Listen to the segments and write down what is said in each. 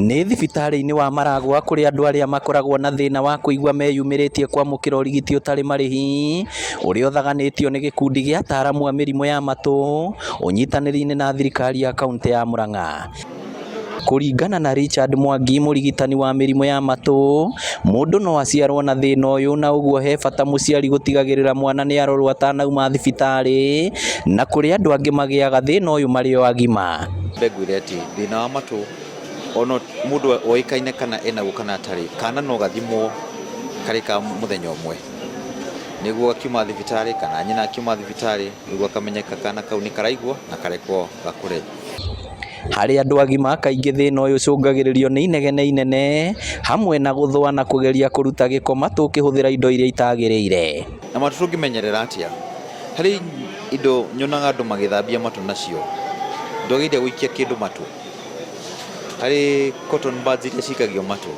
Nĩ thibitarĩ-inĩ wa Maragwa kũrĩa andũ arĩa makoragwo na thĩna wa kũigua meyumĩrĩtie kwamũkĩra ũrigiti ũtarĩ marĩhi ũrĩa ũthaganĩtio nĩ gĩkundi gĩa ataaramu a mĩrimũ ya matũ ũnyitanĩri-inĩ na thirikari ya kaunti ya Murang'a. Kũringana na Richard Mwangi mũrigitani wa mĩrimũ ya matũ, mũndũ no aciarwo na thĩna ũyũ na ũguo he bata mũciari gũtigagĩrĩra mwana nĩ arorwo atanauma thibitarĩ na kũrĩ andũ angĩ magĩaga thĩna ũyũ marĩ o agima. Ngwĩre atĩ thĩna wa matũ ona mũndũ oĩkaine kana enaguo kana atarĩ, kana no gathimwo karĩ ka mũthenya ũmwe nĩguo akiuma thibitarĩ kana nyina akiuma thibitarĩ nĩguo akamenyeka kana kau nĩ karaigua na karekwo gakũre. Harĩ andũ agima kaingĩ thĩna ũyũ ũcũngagĩrĩrio nĩ inegene inene hamwe na gũthũa na kũgeria kũruta gĩko matũ ũkĩhũthĩra indo iria itagĩrĩire. Na matũ tũngĩmenyerera atĩa? Harĩ indo nyonaga andũ magĩthambia matũ nacio, ndwagĩrĩire gũikia kĩndũ matũ. Harĩ cotton buds iria cikagio matũ,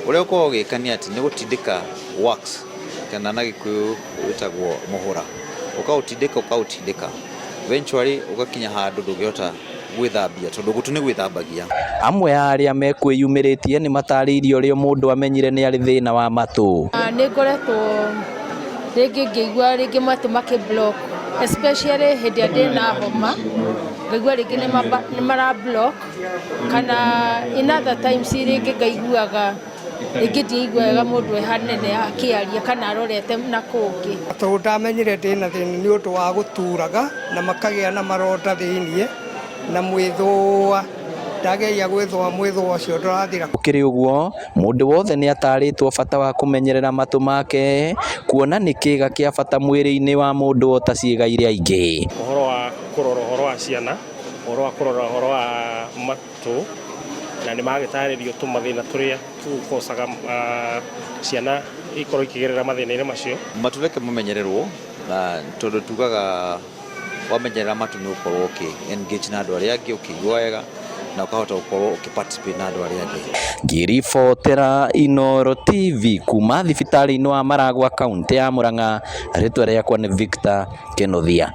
ũrĩa ũkoragwo ũgĩka nĩ atĩ nĩ gũtindĩka wax kana na Gĩkũyũ wĩtagwo mũhũra, ũkaũtindĩka ũkaũtindĩka, eventually ũgakinya handũ ndũngĩhota gwĩthambia tondũ gũtũ nĩ gwĩthambagia. Amwe a arĩa mekwĩyumĩrĩtie nĩ matarĩirie ũrĩa mũndũ amenyire nĩ arĩ thĩna wa matũ. Nĩ ngoretwo rĩngĩ ngĩigua rĩngĩ matũ makĩ block, especially hĩndĩ ĩrĩa ndĩna homa, ngaigua rĩngĩ nĩ mara block, kana in other times rĩngĩ ngaiguaga rĩngĩ ndiaigua wega mũndũ e hanene akĩaria kana arorete na kũngĩ. Tondũ ndamenyire ndĩna thĩna nĩ ũndũ wa gũturaga na makagĩa na maronda thĩiniĩ na mwĩthũa, ndageria gwĩthũa mwĩthũa ũcio ndũrathira. Gũkĩrĩ ũguo, mũndũ wothe nĩ atarĩtwo bata wa kũmenyerera matũ make kuona nĩ kĩĩga kĩa bata mwĩrĩ-inĩ wa mũndũ o ta ciĩga iria ingĩ. Ũhoro wa kũrora ũhoro wa ciana, ũhoro wa kũrora ũhoro wa matũ, na nĩ magĩtarĩrio tũmathĩna tũrĩa tũkocaga ciana ikorwo ikĩgerera mathĩna-inĩ macio. Matũ reke mamenyererwo na tondũ tugaga wamenyerera matũ nĩ ũgũkorwo ũkĩ engage na andũ arĩa angĩ ũkĩigua wega na ũkahota gũkorwo ũkĩ participate na andũ arĩa angĩ. Ngĩribotera Inooro TV kuma thibitarĩ-inĩ wa Maragwa kaunti ya Murang'a, rĩtwa rĩakwa nĩ Victor Kĩnuthia.